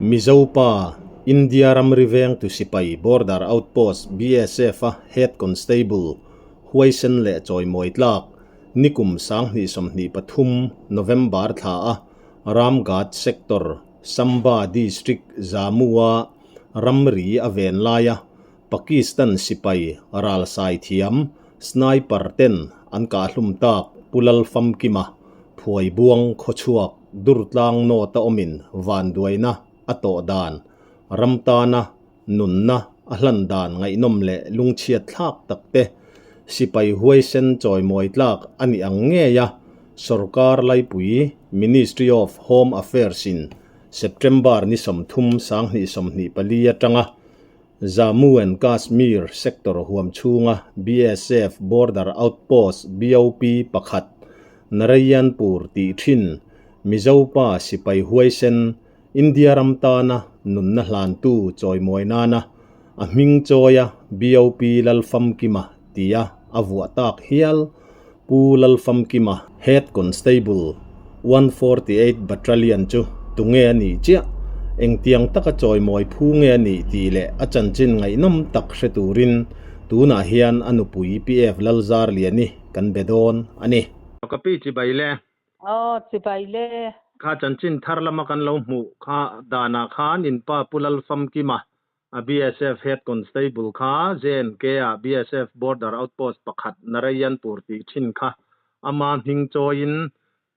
Mizo pa, India ramri vengtu sipai Border Outpost, BSF, a Head Constable, huaisen leh chawimawi tlak, nikum 2023 November thla a Ramghat Sector, Samba District, Jammu-a ramri a ven laia Pakistan sipai ralsai thiam, sniper, ten an kahhlum tak Pu Lalfamkima, Phuaibuang khawchhuak. Durtlang nawta awmin vanduaina a tawh dan, ram tana nunna a hlan dan ngaihnawm leh lungchhiat thlak tak te, sipai huaisen chawimawi tlak a ni ang ngei a, sorkar laipui Ministry of Home Affairs in September ni 30 2024 atanga Jammu and Kashmir sector huam chhunga BSF Border Outpost, BOP, pakhat, Narayanpur tih thin Mizo pa sipai huaisen India ram tana nunna hlantu chawimawi nana a hming chawia BOP Lalfamkima tia a vuah tak hial Pu Lalfamkima, Head Constable, 148 Battalion chu tunge a nih chiah? Engtiang taka chawimawi phu nge a nih tih leh a chanchin ngaihnawm tak hre turin tunah hian a nupui PF Lalzarliani kan be dawn a ni. Ka pi chibai le. Aw, chibai le. Kha chanchin thar lama kan lo hmuh kha danah khan in pa Pu Lalfamkima A BSF Head Constable kha JNK ah BSF Border Outpost pakhat Narayanpur tih thin kha ama hming chawiin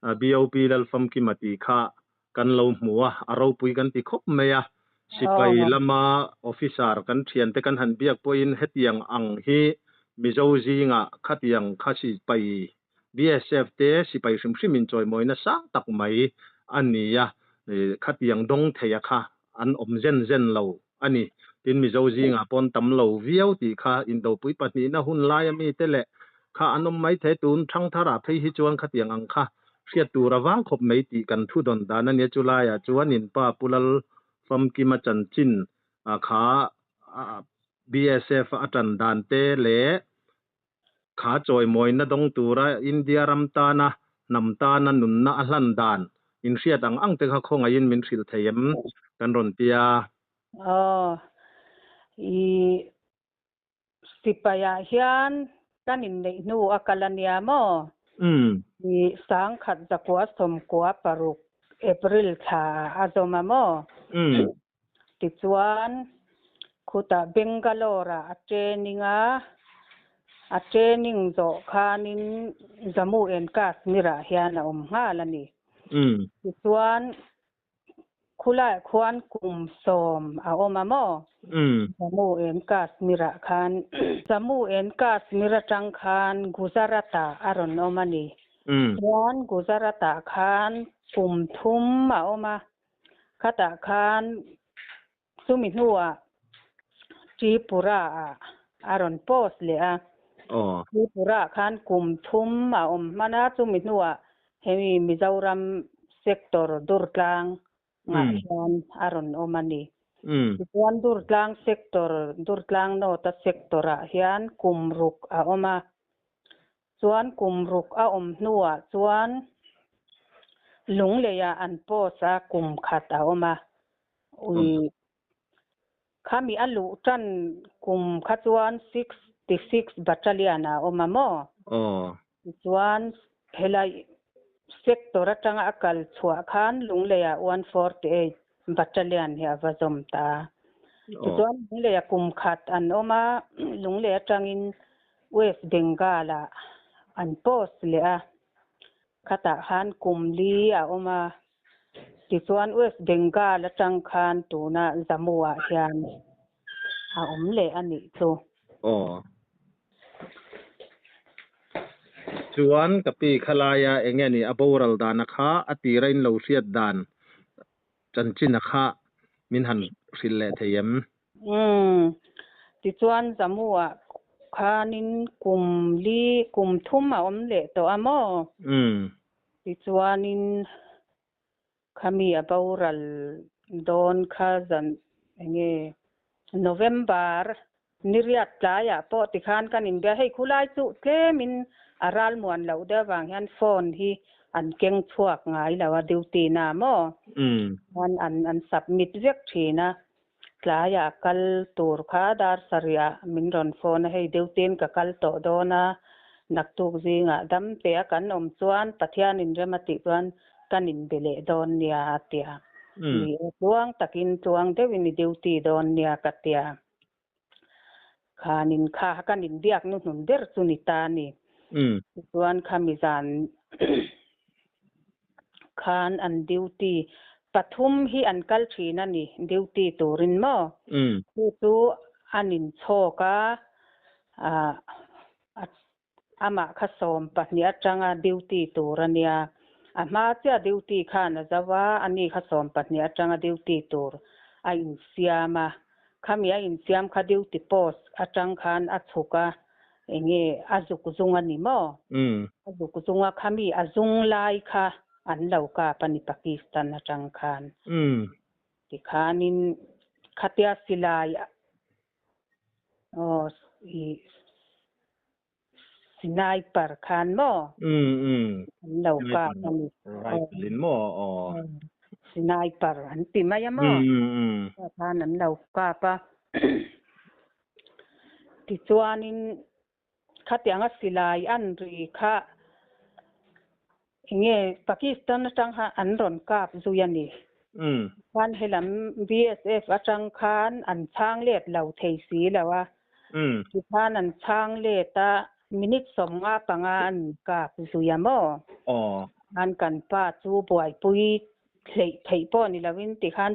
BOP Lalfamkima tih kha kan lo hmu a, a ropui kan ti khawp mai a. Sipai lama officer kan thiante kan han biak pawhin hetiang ang hi Mizo zingah khatiang kha sipai BSF te sipai hrim hrim in chawimawi nasa tak mai a ni a, khatiang dawng theia kha an awm zen zen lo a ni. Tin, Mizo zingah pawn tam lo viau tih kha indopui pahnihna hun laia mite leh kha an awm mai thei. Tun thangtharah phei hi chuan khatiang ang kha hriat tur a vang khawp mai tih kan thu dawn dan a nia. Chu laiah chuan in pa Pu Lal Famkima chanchin kha BSF a tan dan te leh Kha chawimawina dawng tura India ram tana hnam tana nunna a hlan dan inhriat ang ang te kha khawngaihin min hrilh thei em kan rawn ti a. Aw, i sipaiah hian kan inneih hnu a kal a nia maw? I 1996 April thla a zawm a maw? Tichuan, khutah Bangalore-ah a training a, a training zawh khanin Jammu and Kashmir-ah hian a awm nghal a ni. Tichuan, khulaiah khuan kum 10 a awm a maw? Jammu and Kashmir-ah khan. Jammu and Kashmir atang khan Gujarat-ah a rawn awm a ni. Chuan Gujarat-ah khan kum 3 a awm a. Khatah khan chumi hnuah Tripura ah a rawn post leh a. Tripura ah khan kum 3 a awm hman a, chumi hnuah hemi Mizoram sector Durtlang ngah hian a rawn awm a ni. Tichuan Durtlang sector, Durtlang North-a sector ah hian kum 6 a awm a. Chuan kum 6 a awm hnuah chuan Lungleiah an post a kum 1 a awm a. Ui khami a luh tan kum kha chuan 66 Battalion a awm a maw? Tichuan helai sector atanga a kal chhuah khan Lungleiah 148 Battalion hi a va zawm ta a. Tichuan Lungleiah kum 1 an awm a, Lunglei atangin West Bengal ah an post leh a, khatah khan kum 4 a awm a, tichuan West Bengal atang khan tuna Jammu ah hian a awm leh a nih chu. Aw. Chuan ka pi khalaia enge ni a boral dana kha a tira in lo hriat dan chanchin a kha min han hrilh leh thei em? Tichuan Jammu ah khanin kum 4 kum 3 a awm leh tawh a maw? Tichuanin khami a boral dawn kha zan enge November ni riat tlaiah pawh tikhan kan inbia hei khulai chu tlemin A ralmuan loh deuh avang hian phone hi an keng chhuak ngai lo a duty na maw? Chuan an an submit vek thin a. Tlaiah kal tur kha dar sarih ah min rawn phone a, hei duty in ka kal tawh dawn a, naktuk zingah dam teh a kan awm chuan Pathianin rem a tih chuan kan inbe leh dawn nia a ti a. Ni e, tluang takin tluang deuhin i duty dawn nia ka ti a. Khanin kha kan inbiak nuhnun ber chu ni ta a ni. Tichuan khami zan khan an duty pathum hi an kal thin a ni duty turin maw? Chu chu an inchhawk a, Amah kha 12 atanga duty tur a nia. A hma chiah duty khan a zo a, ani kha 12 atanga duty tur a insiam a. Khami a insiam kha duty post atang khan a chhuk a, enge a zuk zung a ni maw? A zuk zung a, khami a zung lai kha an lo kap a ni Pakistan atang khan. Tikhanin khatia silai Aw i sniper khan maw? An lo kap a ni. Rifle in maw? Aw. Sniper an ti mai a maw? Khan an lo kap a. Tichuanin Khatianga silai an ri kha enge Pakistan atang khan an rawn kap zui a ni. Khan helam BSF atang khan an chhang let lo thei si lo a. Tikhan an chhang let a, minute 55 an kap zui a maw? Khan kan pa chu buaipui hleih theih pawh ni loin tikhan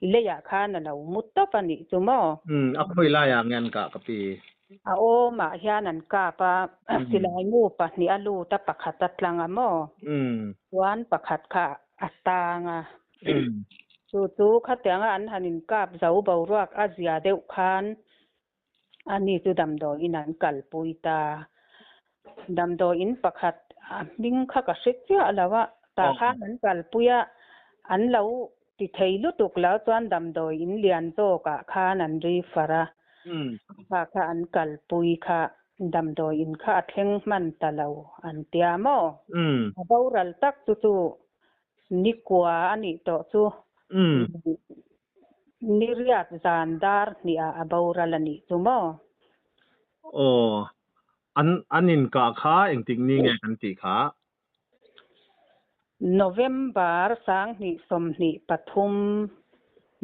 leiah khan a lo mu tawp a nih chu maw? Umm, a khawi laiah nge an kah ka pi? A awmah hian an kap a, silai mu pahnih a lut a, pakhat a tlang a maw? Chuan pakhat kha a tang a. Chu chu khatianga an han inkap zo boruak a zia deuh khan Ani chu damdawiin an kalpui ta. Damdawiin pakhat a hming kha ka hre chiah lo a, tah khan an kalpui a, an lo ti thei lutuk lo chuan damdawiin lian zawkah khan an refer a, kha kha an kalpui kha damdawiin kha a thleng hman ta lo an tia maw? A boral tak chu chu nikua a nih tawh chu. Ni riat zan dar hnih ah a boral a nih chu maw? Aw, an an inkah kha engtik ni nge kan tih kha? November 2023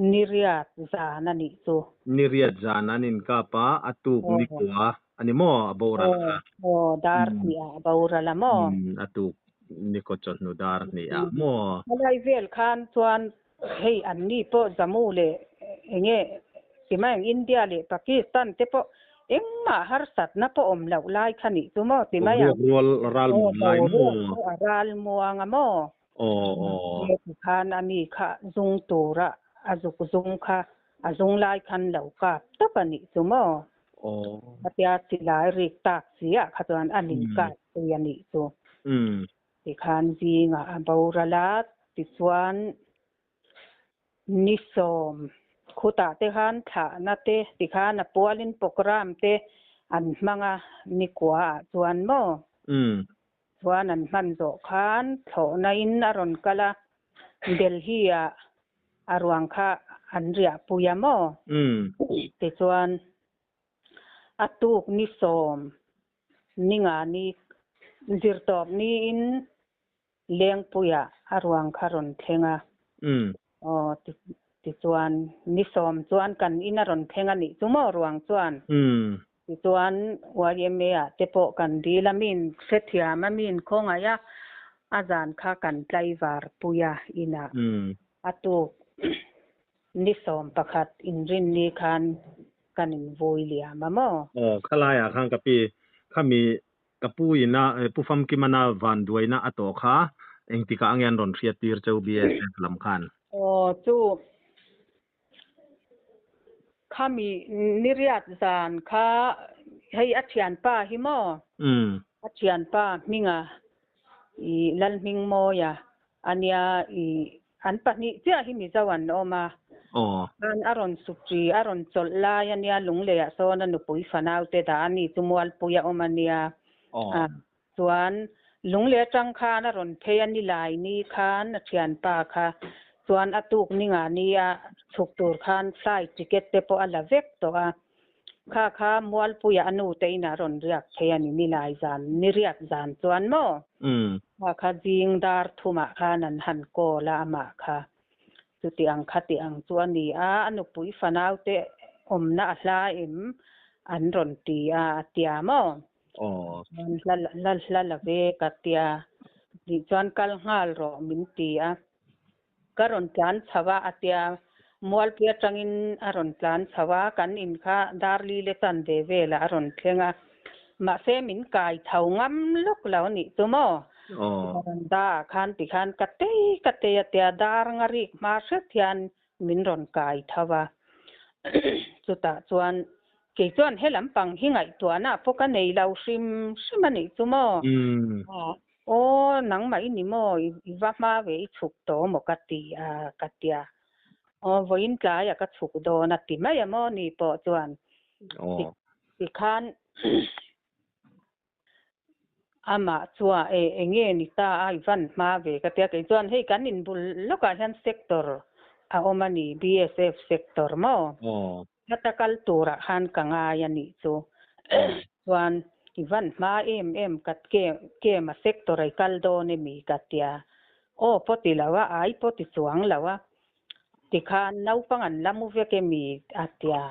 ni riat zan a nih chu. Ni riat zan an inkap a, a tuk ni kua a ni maw a boral kha? Aw, dar hnih ah a boral a maw? A tuk ni kaw chawhnu dar hnih ah maw? Helai vel khan chuan Hei an ni pawh Jammu leh enge timai ang India leh Pakistan te pawh engmah harsatna pawh awm loh lai kha nih chu maw timai ang. Boruak rual ral muang lai maw? Boruak pawh a ral muang a maw? Aw aw. He ti khan a mi kha zung tura a zuk zung kha a zung lai khan lo kap tawp a nih chu maw? Aw. Khatia silai rik tak si ah kha chuan a nin kap pui a nih chu. Tikhan zingah a boral a, tichuan ni sawm khutah te khan thlahna te tikhan a pualin program te an hmang a, ni kua ah chuan maw? Chuan an hman zawh khan thlawhna in a rawn kal a, Delhi ah a ruang kha an riahpui a maw? Tichuan a tuk ni sawm Ni nga ni zirtawp niin Lengpuia a ruang kha rawn thleng a. Aw tichuan ni sawm chuan kan in a rawn thleng a nih chu maw ruang chuan. Tichuan YMA ah te pawh kan dil a, min hrethiam a, min khawngaih a, a zan kha kan tlaivar pui a inah. A tuk ni 11 inrinni khan kan invui liam a maw? Aw, khalaiah khan ka pi, khami ka pu ina Pu Famkimana vanduaina a tawh kha engtikah ange an rawn hriat tir cheu BSF lam khan? Aw, chu khami niriat zan kha hei a thianpa hi maw? A thianpa hminga i Lalhmingmawia a nia i An pahnih chiah hi Mizo an awm a. Khan a rawn sutri, a rawn chawlh lai a nia, Lungleiah sawn a nupui fanau te dah a ni chu Mualpui a awm a nia. Chuan Lunglei atang khan a rawn phei a ni lai ni khan a thianpa kha chuan a tuk ninga ni a chhuk tur khan flight ticket te pawh a la vek tawh a. Kha kha Mualpuia a nu te inah a rawn riak phei a ni ni lai zan ni riat zan chuan maw? Kha kha zing dar thumah khan an han call a amah kha. Chuti ang khati ang chu a ni a, a nupui fanau te awmna a hla em an rawn ti a a tia maw? Chuan hla hla hla la ve ka tia. Tih chuan kal nghal rawh min ti a. Ka rawn tlan chho a a tia. Mualpui atangin a rawn tlan chho a, kan in kha Darli le chan ve velah a rawn thleng a. Mahse min kai tho ngam lawk lo a nih chu maw? Veranda ah khan tikhan ka tei ka tei a tia dar nga rik hma hret hian min rawn kai tho a. Chutah chuan kei chuan he lampang hi ngaihtuahna pawh ka nei lo hrim hrim a nih chu maw? Aw nangmah i ni maw? I va hma ve i chhuk tawh maw ka ti a ka tia. Aw vawiin tlaiah ka chhuk dawn a ti mai a maw ni pawh chuan. Tikhan amah chuan e enge ni ta a i van hma ve ka tia kei chuan hei kan inbul lawkah hian sector a awm a ni BSF sector maw heta kal turah khan ka ngai a nih chu chuan i van hma em em ka kem a sector a i kal dawn emi ka tia aw pawh ti lo a ai pawh ti chuang lo a Tikhan naupang an la mu vek emi a tia.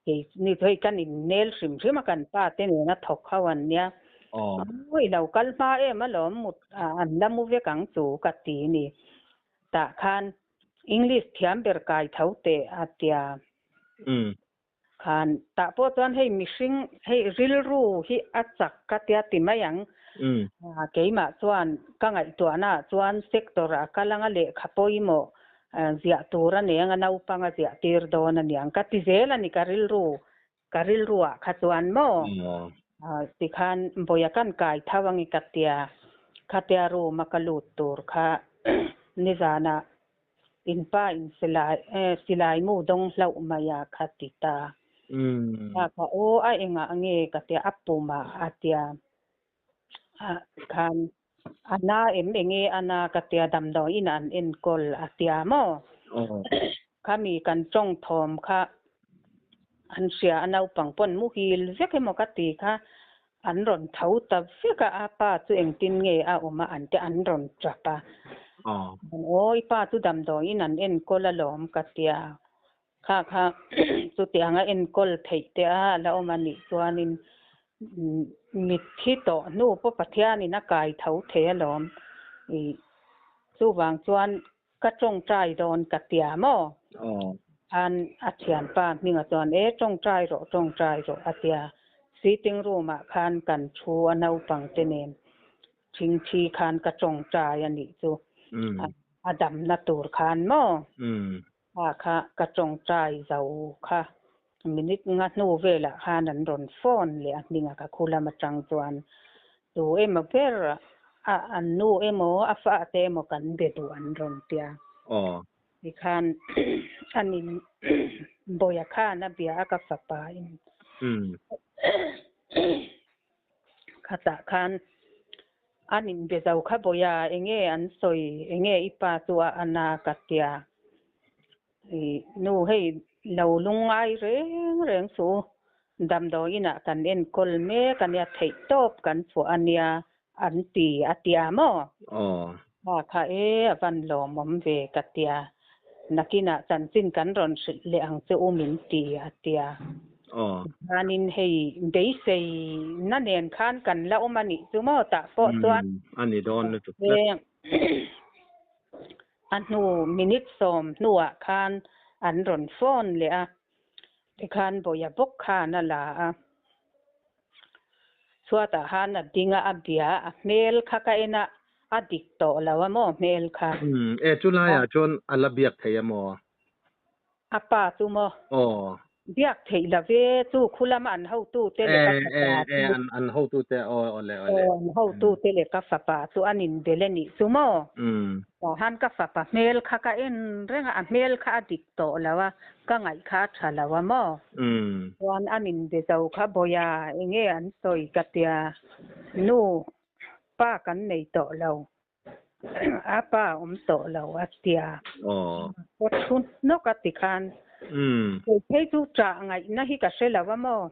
Kei ni chu hei kan innel hrim hrim a kan pa te nena thawk ho an nia. Aw i lo kal hma em alawm mut an la mu vek ang chu ka ti ni. Tah khan English thiam ber kai tho teh a tia. Khan tah pawh chuan hei mihring hei rilru hi a chak ka tia ti mai ang. Keimah chuan ka ngaihtuahna ah chuan sector a kal anga lehkha pawimawh ziah tur a nei anga naupang a ziah tir dawn a niang ka ti zel a ni ka rilru ka rilru ah kha chuan maw tikhan bawia kan kai tho angi ka tia khatia room a ka lut tur kha nizanah In pa in silai eh silai mu dawng hlauh mai a kha ti ta. Kha kha aw a engah nge ka tia a pum a a tia a khan a na em enge a na ka tia damdawi in an enkawl a tia maw khami kan tawng thawm kha an hria a naupang pawn muhil vek emaw ka ti kha An rawn tho ta vek a, a pa chu engtin nge a awm a an te an rawn tap a. Aw i pa chu damdawiin an enkawl alawm ka tia. Kha kha chutiang a enkawl theih te a la awm a nih chuanin mitthi tawh hnu pawh Pathianin a kai tho thei alawm. Chuvang chuan Ka tawngtai dawn ka tia maw? Khan a thianpa hmingah chuan e tawngtai rawh tawngtai rawh a tia. Sitting room ah khan kan thu a naupang te nen thingthi khan ka tawngtai a nih chu a damna tur khan maw? Kha kha ka tawngtai zo kha minute nga hnu velah khan an rawn phone leh a hmingah ka khu lam atang chuan tu emaw ber a an nu emaw a fate emaw kan be duh an rawn tia. Tikhan an in bawia khan a bia a ka fapa in khatah khan an in be zo kha bawia enge an sawi enge i pa chu a an a ka tia. I nu hei lo lungngai reng reng chu damdawi inah kan enkawl mek a nia, theih tawp kan chhuah a nia an ti a tia maw? Kha kha e a van lawmawm ve ka tia, nakinah chanchin kan rawn hrilh leh ang che u min ti a tia. Chuanin hei beisei na nen khan kan la awm a nih chu maw tah pawh chuan. A ni dawn lutuk tlat. A hnu minute sawm hnuah khan an rawn phone leh a, tikhan Bawia bawk khan a la a. Chhuatah khan a ding a, a bia a, a hmel kha ka en a, a dik tawh lo a maw hmel kha. Umm, e chu laiah chuan a la biak thei a maw? A pa chu maw? Aw. Biak theih lo ve, chu khu lama an hotute leh ka E fapa e e chu. An an hotute aw awle awle. Aw an hotute leh ka fapa chu an inbel a nih chu maw? Tah han ka fapa hmel kha ka en reng a, a hmel kha a dik tawh lo a, ka ngaih kha a tha lo a maw? Chuan an inbe zo kha Bawia enge an sawi ka tia, nu pa kan nei tawh lo. A pa awm tawh lo a tia. Aw thu hnawk a ti khan. Kei phei chu ṭah ngaihna hi ka hre lo a maw?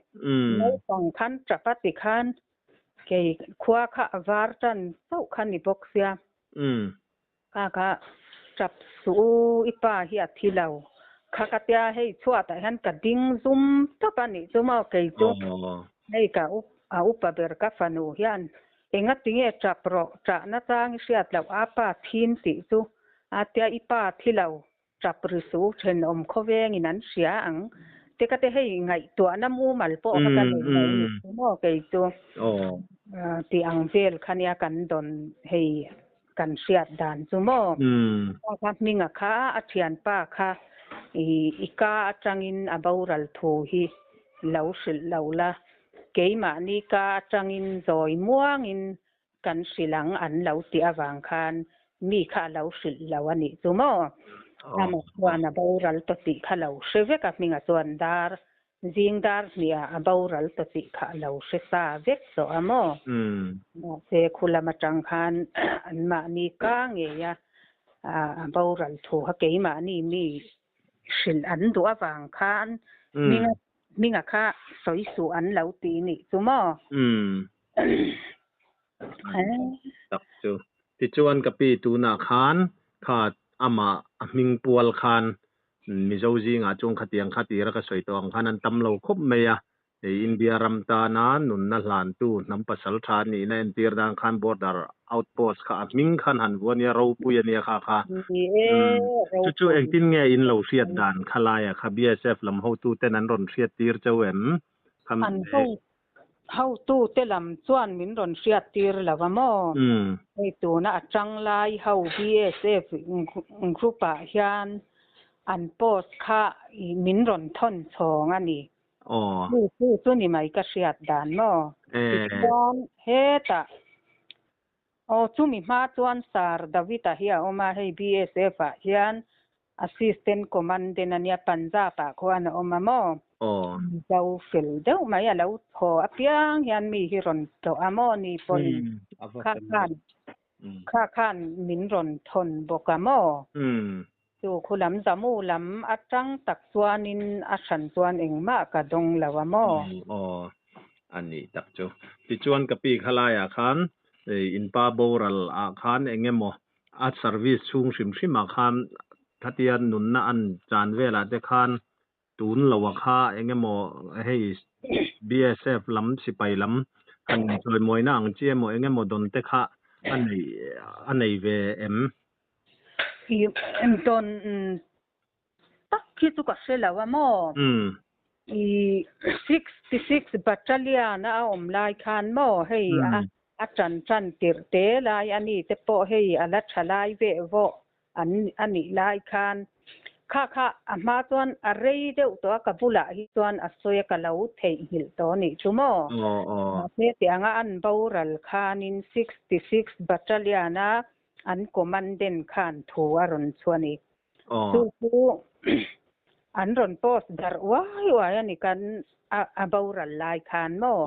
Naupang khan ṭap a ti khan kei khua kha a var ṭan chauh kha ni bawk sia. Ka kha ṭap suh u i pa hi a thi lo. Kha ka tia hei chhuatah hian ka ding zum tawp a nih chu maw kei chu. Hei ka a upa ber ka fanu hian Engatinge ṭap rawh, ṭahna chang i hriat loh a pa thin tih chu a tia i pa thi lo, ṭap ri su ṭhenawm khawvengin an hria ang te ka te hei ngaihtuahna mumal pawh kha ka nei lo ni chu maw kei chu tih ang vel kha nia kan dawn hei kan hriat dan chu maw. Pa kha hminga kha a ṭhianpa kha i ka aṭangin a boral thu hi lo hrilh lo la Keimahni ka atangin zawi muangin kan hrilh ang an lo tih avang khan mi kha a lo hrilh lo a nih chu maw? Amah chuan a boral tawh tih kha lo hre vek a, hmingah chuan dar zing dar hniah a boral tawh tih kha a lo hre sa vek tawh a maw? Mahse khu lam atang khan anmahni ka ngei a a boral thu kha keimahni mi hrilh an duh avang khan hminga Hminga kha sawi suh an lo ti nih chu maw? Umm. Tak chu. Tichuan ka pi tunah khan kha amah a hming pual khan Mizo zingah chuan khatiang kha tira ka sawi tawh ang khan an tam lo khawp mai a. Hei India ram tana nunna hlantu hnam pasal tha a nihna entir dan khan border outpost kha a hming khan han vuah nia ropui a nia kha kha. Ni e, Chu chu ropui. engtin nge in lo hriat dan kha laia kha BSF lam hotu ten an rawn hriat tir cheu em? Kha An ho hotu te lam chuan min rawn hriat tir lo a maw? Hei tuna a tang lai ho BSF group ah hian an post kha min rawn thawn chhawng a ni. Aw. Chu chu chu ni mai ka hriat dan maw? Tichuan hetah Aw, chumi hma chuan Sir David-a hi a awm a, hei BSF-ah hian Assistant Commandant a nia, Punjab-ah khuan a awm a maw? Aw. Mizo fel deuh mai a lo thaw apiang hian mi hi rawn tlawh a maw ni pawhin kha khan kha khan min rawn thawn bawk a maw? Chu khu lam Jammu lam atang tak chuanin a hran chuan engmah ka dawng lo a maw? Aw, a nih tak chu. Tichuan ka pi khalaiah khan inpa boral ah khan eng emaw a service chhung hrim hrim ah khan khatia nunna an chan velah te khan tun lo a kha eng emaw hei BSF lam sipai lam han inchawimawina ang chi emaw eng emaw dawn te kha a nei a nei ve em? I dawn tak hi chu ka hre lo a maw? I 66 Battalion a awm lai khan maw hei a a tan tan tirh te lai a ni te pawh hei a la tha lai veh vawh an a nih lai khan kha kha a hma chuan a rei deuh tawh a ka bulah hi chuan a sawi a ka lo theihnghilh tawh a nih chu maw? Mahse tianga an boral khanin 66 Battalion a an commandant khan thu a rawn chhuah a ni. Chu chu an rawn post darh uai uai a ni kan a boral lai khan maw?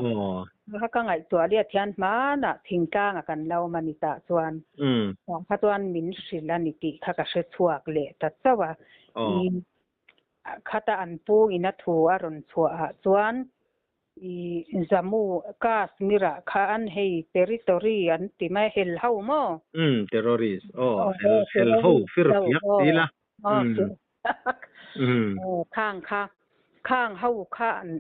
Kha ka ngaihtuah liat hian hmanah thingtlanga kan lo awm a ni tah chuan tah kha chuan min hrilh a ni tih kha ka hre chhuak leh ta chauh a. I khata an pu ina thu a rawn chhuah ah chuan i Jammu Kashmir ah khan hei territory an ti mai hel ho maw? Umm terrorist aw hel hel ho fir fiak ti la. Aw khang kha khang ho kha an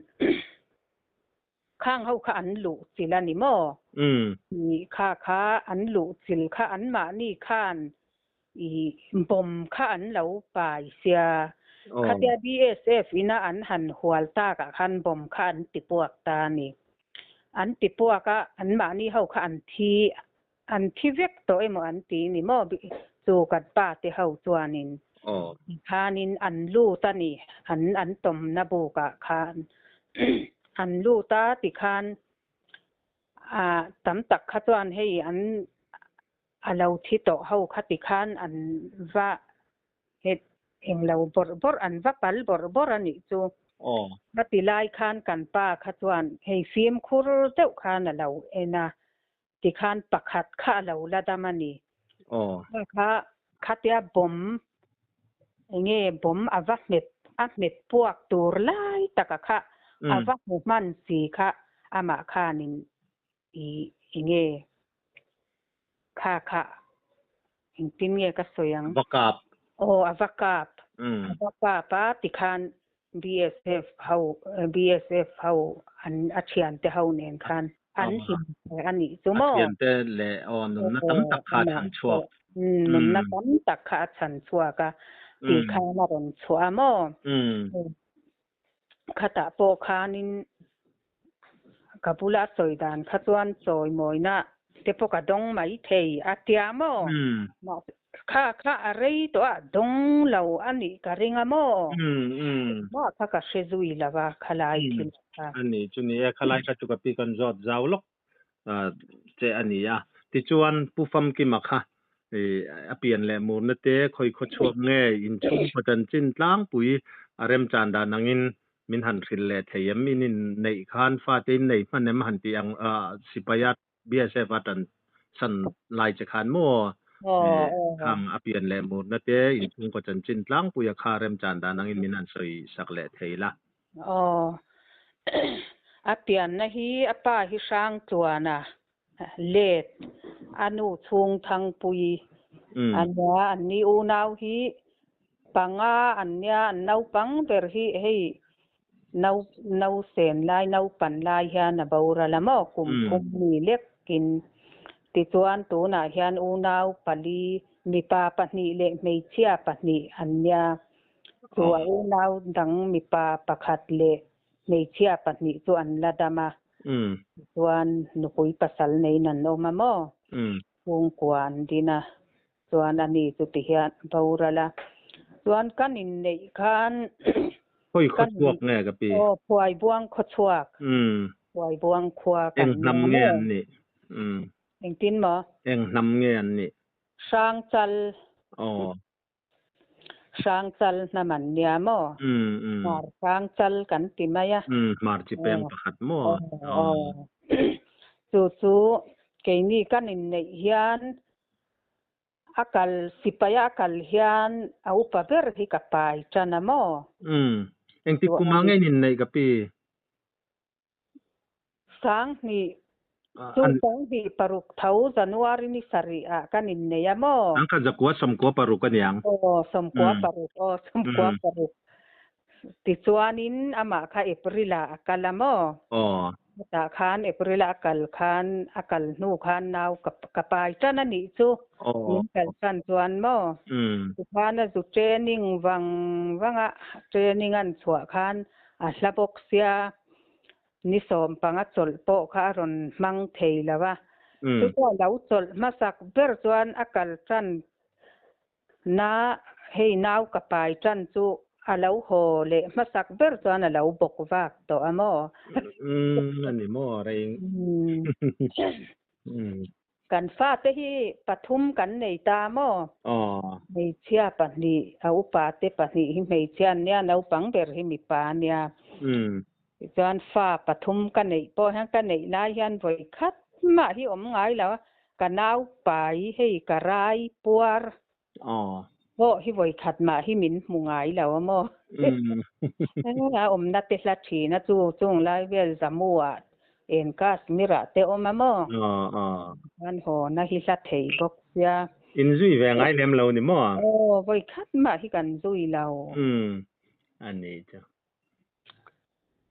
Khang ho kha an luh chil a ni maw? Ih kha kha an luh chil kha anmahni khan ih bomb kha an lo pai sia. Khatia BSF ina an han hual takah khan bomb kha an ti puak ta a ni. An ti puak a, anmahni ho kha an thi an thi vek tawh emaw an ti ni maw chu kan pa te ho chuanin. Aw. Khanin an lut a ni, an an tawmna bukah khan an lut a tikhan ah tam tak kha chuan hei an a lo thi tawh ho kha tikhan an va het englo bawrh bawrh an va pal bawrh bawrh a nih chu. Aw. Khati lai khan kan pa kha chuan hei fimkhur deuh khan a lo en a, tikhan pakhat kha a lo la dam a ni. Aw. Kha kha khatia bawm enge bawm a va hmet a hmet puak tur lai taka kha a va hmu hman si kha amah khanin i enge kha kha engtin nge ka sawi ang? A va kap. Aw a va kap. A va kap a tikhan BSF ho BSF ho an a thiante ho nen khan an him a nih chu maw? A thiante leh aw nunna tam tak kha a chhan chhuak. Nunna tam tak kha a chhan chhuak a tih khan a rawn chhuah a maw? Khatah pawh khanin ka bula sawi dan kha chuan chawimawina te pawh ka dawng mai thei a tia maw? Mahse kha kha a rei tawh a, dawng lo a nih ka ring a maw? Mah kha ka hre zui lo va khalai thil kha. A ni chu ni e, khalai kha chu ka pi kan zawt zau lawk che a ni a. Tichuan Pu Famkima kha a pian leh murna te khawi khaw chhuak nge inchhung khaw chanchin tlangpui a remchan dan angin min han hrilh leh thei em? In inneih khan fate in nei hman em han tih ang sipaia BSF a tan san lai che khan maw khang a pian leh murna te inchhung khaw chanchin tlangpui a kha remchan dan angin min han sawi sak leh thei la. Aw, a pianna hi a pa hi Hrangtluana let a nu chhung Thangpui a nia, an ni unau hi panga an nia, an naupang ber hi hei nau nausen lai naupan lai hian a boral a maw kum thum mi lekin tichuan tunah hian unau pali mipa pahnih leh hmeichhia pahnih an nia. Chu a unau dang mipa pakhat leh hmeichhia pahnih chu an la dam a, chuan nupui pasal neiin an awm a maw? Chhungkua an din a, chuan ani chu ti hian boral a. Chuan kan inneih khan Khawi khaw chhuak nge ka pi? Aw, Phuaibuang khaw chhuak. Phuaibuang khua kan nia maw? Eng hnam nge an nih? Engtin maw? Eng hnam nge an nih? Hrangchal. Aw. Hrangchal hnam an nia maw? Hmar Hrangchal kan ti mai a. Hmar chi peng pakhat maw? Aw. Chu chu keini kan inneih hian a kal sipai a kal hian a upa ber hi ka pai tan a maw? Engtik kum ah nge in inneih ka pi? Sanghnih, chu sanghnih paruk tho January ni sarih ah kan innei a maw? Ang kha zakua sawmkua paruk a niang. Aw, sawmkua paruk, aw sawmkua paruk. Tichuanin amah kha April ah a kal a maw? Aw. Hetah khan April ah a kal khan, a kal hnu khan nau ka ka pai tan a nih chu. Aw. Min kal tan chuan maw? Tikhan a zu training vang vang a, training an chhuah khan A hla bawk sia, ni sawm panga chawlh pawh kha a rawn hmang thei lo a. Chutah lo chawlh hmasak ber chuan a kal tan na hei nau ka pai tan chu a lo haw leh hmasak ber chuan a lo bawk vak tawh a maw? Umm a ni maw reng. Kan fate hi pathum kan nei ta maw? Aw. Hmeichhia pahnih, a upa te pahnih hi hmeichhia an nia, naupang ber hi mipa a nia. Tichuan fa pathum ka neih pawh hian ka neih lai hian vawi khat mah hi awm ngai lo a, ka nau pai hei ka rai puar Aw. Pawh hi vawi khat mah hi min hmu ngai lo a maw? A awmna te hla thin a chu chung lai vel Jammu ah eng Kashmir ah te awm a maw? Aw aw. Chuan haw na hi hla thei bawk sia. In zui ve ngai lem lo ni maw? Aw vawi khat mah hi kan zui lo. Umm a ni chu.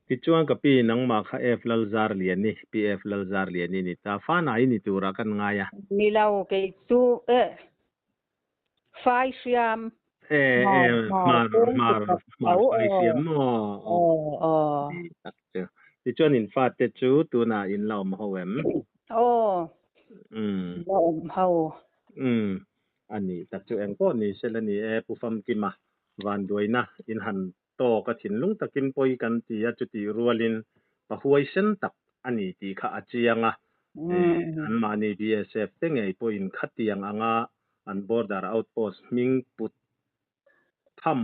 Tichuan ka pi nangmah kha F Lalzarliani, Pi F Lalzarliani ni ta, fa nai ni turah kan ngai a. Ni lo, kei chu eh fai hriam. Eh eh hmar hmar hmar fai hriam maw? Aw aw. Ni tak chu. Tichuan in fate chu tunah in la awm ho em? Aw. La awm ho. Umm. A nih tak chu engpawh ni sela ni e, Pu Famkima vanduaina in han tawk a thinlung takin pawi kan ti a, chutih rualin pa huaisen tak a ni tih kha a chiang a, anmahni BSF te ngei pawhin khatiang anga an border outpost hming put tham,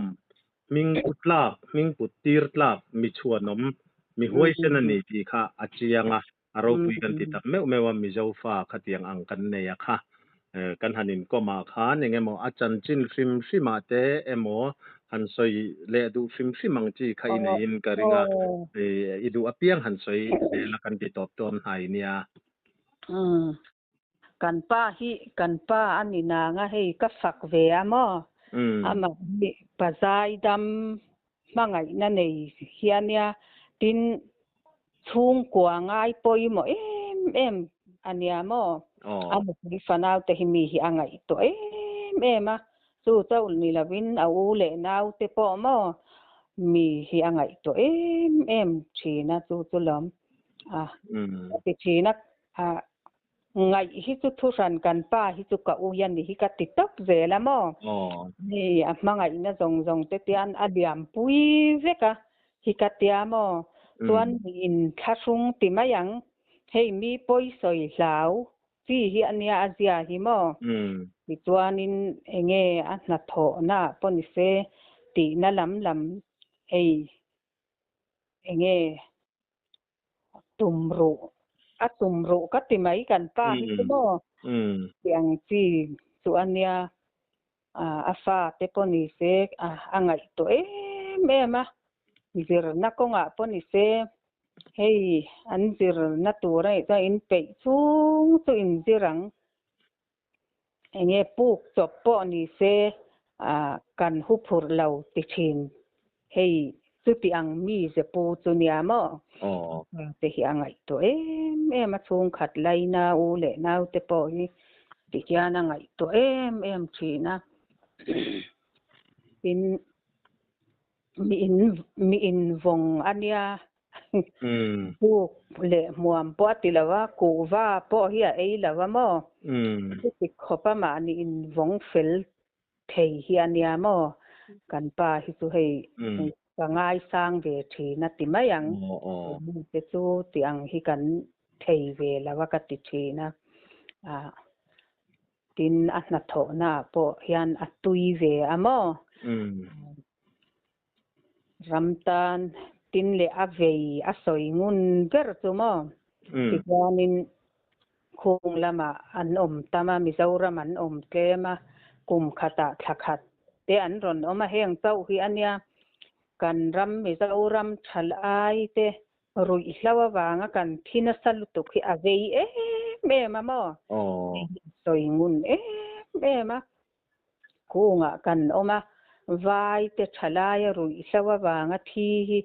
hming put tlak, hming put tir tlak mi chhuanawm, mi huaisen a ni tih kha a chiang a, a ropui kan ti tak meuh meuh a, Mizo fa khatiang ang kan nei a kha. Kan han inkawm ah khan eng emaw a chanchin hrim hrim ah te emaw han sawi leh duh hrim hrim ang chi kha i neiin ka ring a, i duh apiang han sawi zel a kan ti tawp dawn hnai nia. Kan pa hi kan pa a ni nang a hei ka fak ve a maw? Amah hi pa zaidam hmangaihna nei hi a nia, tin chhungkua ngai pawimawh em em a nia maw? A nupui fanaute hi mi hi a ngaihtuah em em a, chu chauh ni lovin a u leh naute pawh maw mi hi a ngaihtuah em em thin a, chu chu lawm a ti thin a. A ngaih hi chu thuhran kan pa hi chu ka ui a ni hi ka ti tawp zel a maw? Hei a hmangaihna zawng zawng te tian a liam pui vek a hi ka tia maw? Chuan mi in thlahrung ti mai ang, hei mi pawi sawi hlau chi hi a nia a zia hi maw? Tichuanin enge a hnathawhna pawh ni se tihna lam lam hei enge Tum ruh, a tum ruh ka ti mai kan pa hi chu maw? Ti ang chi chu a nia, a fa te pawh ni se a ngaihtuah em em a, zirna kawngah pawh ni se hei an zirna tur a nih chuan in peih chhung chu in zir ang. Enge puk chawp pawh ni se kan hu phurh lo ti thin. Hei chuti ang mi ze pu chu nia maw? Te hi a ngaihtuah em em a, chhungkhat laina u leh naute pawh hi ti hian a ngaihtuah em em thin a. Tin, mi in mi invawng a nia. Buk leh hmuam pawh a ti lo a, kuhva pawh hi a ei lo a maw? Chuti khawp a mahni invawng fel thei hi a nia maw? Kan pa hi chu hei ka ngaisang ve thin a ti mai ang. Mite chu ti ang hi kan thei ve lo a ka ti thin a. Tin, a hnathawhnaah pawh hian a tui ve a maw? Ram tan tin leh a vei a sawi ngun ber chu maw? Tichuanin khung lamah an awm tam a, Mizoram an awm tlem a, kum khatah thla khat te an rawn awm a, heng chauh hi a nia kan ram Mizoram thalai te ruihhlo avanga kan thi nasa lutuk hi a vei em em a maw? Hei hi a sawi ngun em em a. Kungah kan awm a, vai te thalaia ruihhlo avanga thi hi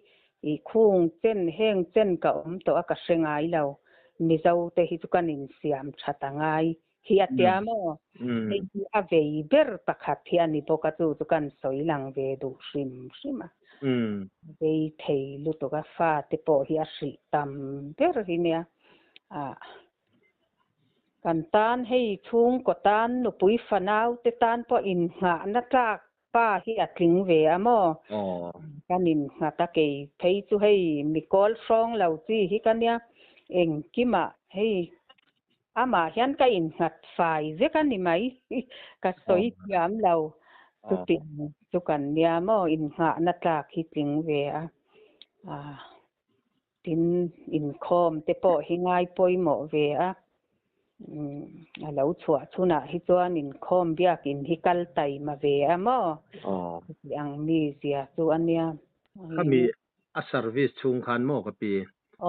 i khung chen heng chen ka awm tawh a ka hre ngai lo. Mizo te hi chu kan insiam that a ngai hi a tia maw? Hei hi a vei ber pakhat hi a ni bawk a, chu chu kan sawi lang ve duh hrim hrim a. Vei thei lutuk a, fate pawh hi a hrih tam ber hi nia. Kan tan hei chhungkaw tan nupui fanau te tan pawh innghahna tlak pa hi a tling ve a maw? Kan innghat a kei phei chu hei mi kawl hrawng lo chi hi ka nia, engkimah hei amah hian ka innghat fai vek a ni mai, ka sawi thiam lo chuti chu kan nia maw innghahna tlak hi tling ve a. Tin, inkhawm te pawh hi ngai pawimawh ve a, a lo chhuah chhunah hi chuan inkhawm biakin hi kal taima ve a maw? Chuti ang mi zia chu a nia. Khami a service chhung khan maw ka pi?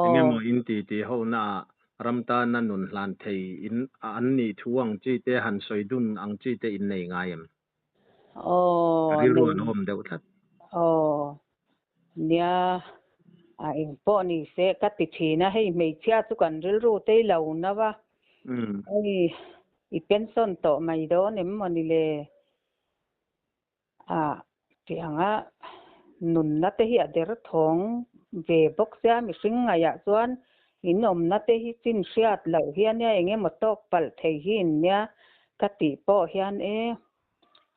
Eng emaw in ti ti ho naah ram tana nun hlan thei in an nih thu ang chi te han sawi dun ang chi te in nei ngai em? Aw, Rilru an awm deuh tlat. Aw, nia, a eng pawh ni se ka ti thin a, hei hmeichhia chu kan rilru tei lo no a, hei i pension tawh mai dawn em maw ni le? A ti ang a, nunna te hi a der thawng ve bawk sia, mihring ngaihah chuan in awmna te hi chin hriat loh hi a nia, eng emaw tawk palh thei hi in nia ka tih pawh hian e.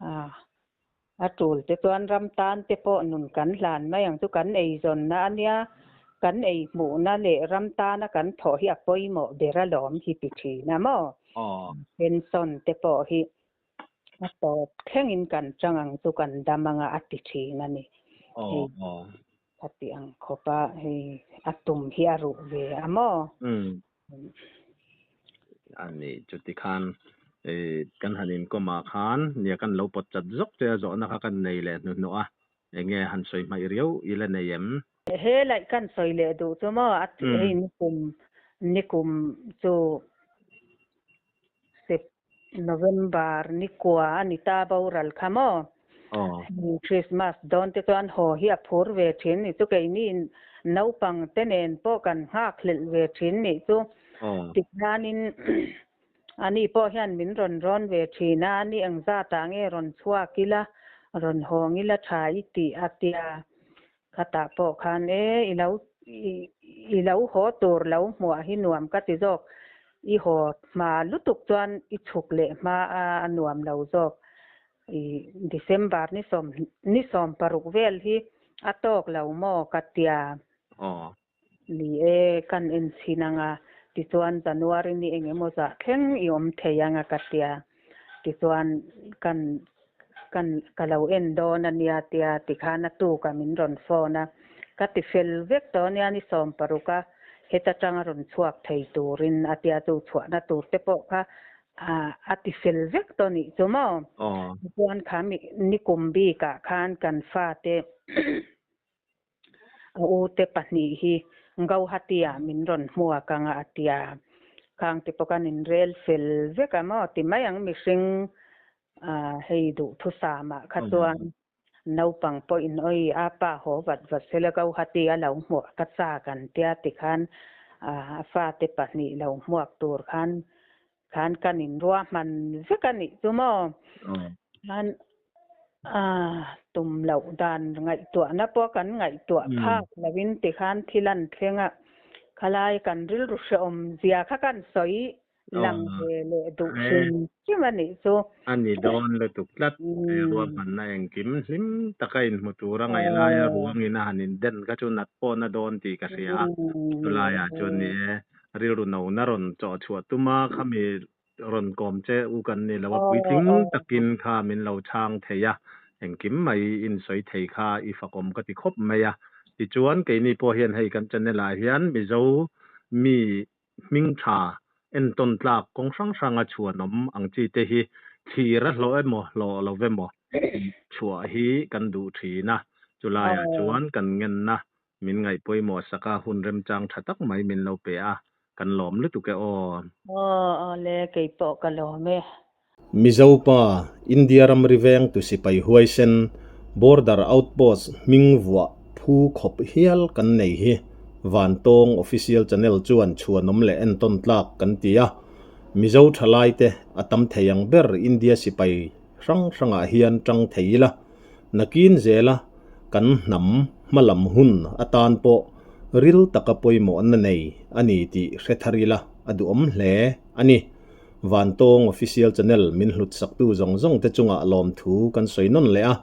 A, a tul te chuan ram tan te pawh nun kan hlan mai ang chu kan eizawnna a nia, kan ei hmuhna leh ram tana kan thawh hi a pawimawh ber alawm hi ti thin a maw? Pension te pawh hi a tawp thlengin kan chang ang chu kan dam anga a ti thin a ni. Hei khati ang khawpa hei a tum hi a ruh ve a maw? A ni, chuti khan kan han inkawm ah khan nia kan lo pawt chat zawk che a, zawhna kha kan nei leh hnuhnawh a, enge han sawi hmaih riau i la nei em? He laih kan sawi leh duh chu maw, a hei nikum nikum chu Sep November nikua a ni ta boral kha maw? Hei Christmas dawn te chuan haw hi a phur ve thin ni chu keini naupang te nen pawh kan nghak hlelh ve thin nih chu. Tikhianin ani pawh hian min rawn rawn ve thin a, ani engzat ah nge rawn chhuak ila, rawn hawng ila tha i tih a tia. Khatah pawh khan e i lo i lo haw tur lo hmuah hi nuam ka ti zawk, i haw hma lutuk chuan i chhuk leh hma a a nuam lo zawk. I December ni sawm ni sawm paruk vel hi a tawk lo maw ka tia. Ni e, kan en chhin anga tichuan January ni eng emaw zah thleng i awm thei anga ka tia. Tichuan kan kan ka lo en dawn a nia tia tikhan a tuka min rawn phone a, ka ti fel vek tawh ania ni 16 a heta tanga rawn chhuak thei turin a tia chu chhuahna tur te pawh kha a ti fel vek tawh nih chu maw. Tichuan kha nikum bikah khan kan fate A u te pahnih hi Gauhati ah min rawn hmuak ang a a ti a, khang te pawh kan inrel fel vek a maw ti mai ang mihring hei duhthusam ah kha chuan naupang pawh in awi a pa haw vat vat sela Gauhati a lo hmuah ka chak an tia tikhan a fate pahnih lo hmuak tur khan Khan kan inruahman vek a nih chu maw? Khan tum loh dan ngaihtuahna pawh kan ngaihtuah phak loin tikhan thil an thleng a, khalai kan rilru hrehawm zia kha kan sawi lang ve leh duh hrim hrim a nih chu. A ni dawn lutuk tlat, ruahmanna engkim hlim taka inhmu tura ngaih laia ruangin a han inden kha chu nat pawhna dawn tih ka hria a, chulaiah chuan ni e. Rilru no na rawn chawh chhuah tum a, khami rawn kawm che u kan ni lo a, puitling takin kha min lo chhang thei a, engkim mai in sawi thei kha i fakawm ka ti khawp mai a. Tichuan keini pawh hian hei kan channel ah hian Mizo mi hming tha entawn tlak kawng hrang hranga chhuanawm ang chi te hi thlir a hlawh emaw hlawh lo emaw chhuah hi kan duh thin a, chulaiah chuan kan ngenna Min ngaih pawimawh sak a, hun remchang tha tak mai min lo pe a, kan lawm lutuk e aw. Aw aw le, kei pawh ka lawm e. Mizo pa, India ramri veng tu sipai huaisen, Border Outpost hming vuah phu khawp hial kan nei hi Vantawng Official Channel chuan chhuanawm leh entawn tlak kan ti a. Mizo thalaite a tam thei ang ber India sipai hrang hrangah hian tang thei ila. Nakin zela kan hnam hmalam hun atan pawh ril taka pawimawhna nei a ni tih hre thar ila a duhawm hle a ni. Vantawng Official Channel min hlut saktu zawng zawng te chungah lawmthu kan sawi nawn leh a,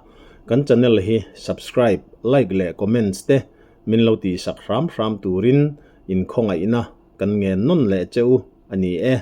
kan channel hi subscribe, like leh comments te min lo tihsak hram hram turin inkhawngaihna kan ngen nawn leh che u a ni e.